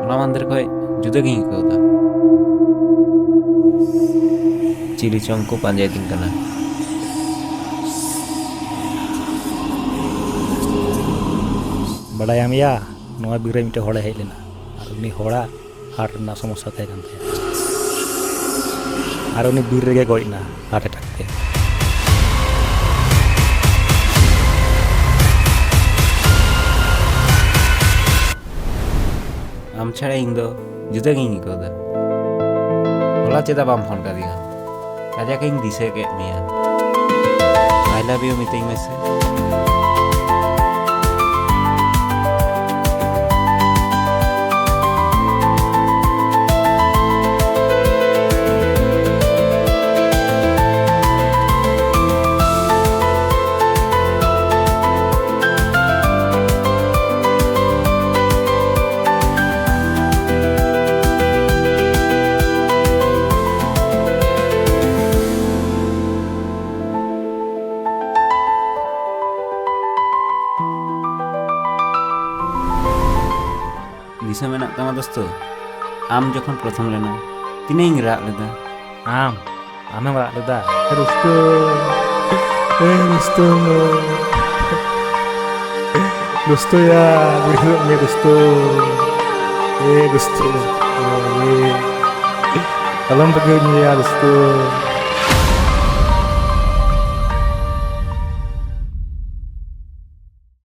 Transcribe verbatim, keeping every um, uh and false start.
ᱦᱚᱞᱟ ᱢᱟᱦᱫᱮᱨ ᱠᱷᱚᱡ ᱡᱩᱫᱟᱹ ᱜᱤᱧ ᱟᱹᱭᱠᱟᱹᱣ ᱮᱫᱟ᱾ ᱪᱤᱞᱤ ᱪᱚᱝ ᱠᱚ ᱯᱟᱸᱡᱟᱭᱮᱫᱤᱧ ᱠᱟᱱᱟ᱾ ᱵᱟᱰᱟᱭᱟᱢ ᱭᱟ, ᱱᱚᱣᱟ ᱵᱤᱨ ᱨᱮ ᱢᱤᱫᱴᱮᱱ ᱦᱚᱲᱮ ᱦᱮᱡ ᱞᱮᱱᱟ, ᱟᱨ ᱩᱱᱤ ᱦᱚᱲᱟᱜ ᱦᱟᱨᱴ ᱨᱮᱱᱟᱜ ᱥᱚᱢᱚᱥᱥᱟ ᱛᱟᱦᱮᱸ ᱠᱟᱱ ᱛᱟᱭᱟ, ᱟᱨ ᱩᱱᱤ ᱵᱤᱨ ᱨᱮᱜᱮ ᱜᱚᱡ ᱮᱱᱟ ᱦᱟᱨᱴ ᱮᱴᱟᱠ ᱛᱮ᱾ ᱟᱢ ᱪᱷᱟᱲᱟ ᱤᱧ ᱫᱚ ᱡᱩᱫᱟᱹ ᱜᱤᱧ ᱟᱹᱭᱠᱟᱹᱣ ᱮᱫᱟ᱾ ᱦᱚᱞᱟ ᱪᱮᱫᱟᱜ ᱵᱟᱢ ᱯᱷᱳᱱ ᱠᱟᱫᱤᱧᱟ? ᱠᱟᱡᱟᱠ ᱤᱧ ᱫᱤᱥᱟᱹ ᱠᱮᱫ ᱢᱮᱭᱟ᱾ I love you ᱢᱤᱛᱟᱹᱧ ᱢᱮᱥᱮ᱾ ᱫᱤᱥᱟᱹ ᱢᱮᱱᱟᱜ ᱛᱟᱢᱟ ᱫᱳᱥᱛᱳ, ᱟᱢ ᱡᱚᱠᱷᱚᱱ ᱯᱨᱚᱛᱷᱚᱢ ᱞᱮᱱᱟ, ᱛᱤᱱᱟᱹᱜ ᱤᱧ ᱨᱟᱜ ᱞᱮᱫᱟ᱾ ᱟᱢ, ᱟᱢᱮᱢ ᱨᱟᱜ ᱞᱮᱫᱟ? ᱮ ᱫᱳᱥᱛᱳ, ᱮ ᱫᱳᱥᱛᱳ, ᱫᱳᱥᱛᱳ ᱭᱟ, ᱵᱩᱡᱷᱟᱹᱣ ᱢᱮ ᱫᱳᱥᱛᱳ, ᱮ ᱫᱳᱥᱛᱳ, ᱮ, ᱟᱞᱚᱢ ᱵᱟᱹᱜᱤᱭᱟᱹᱧᱟ ᱫᱳᱥᱛᱳ᱾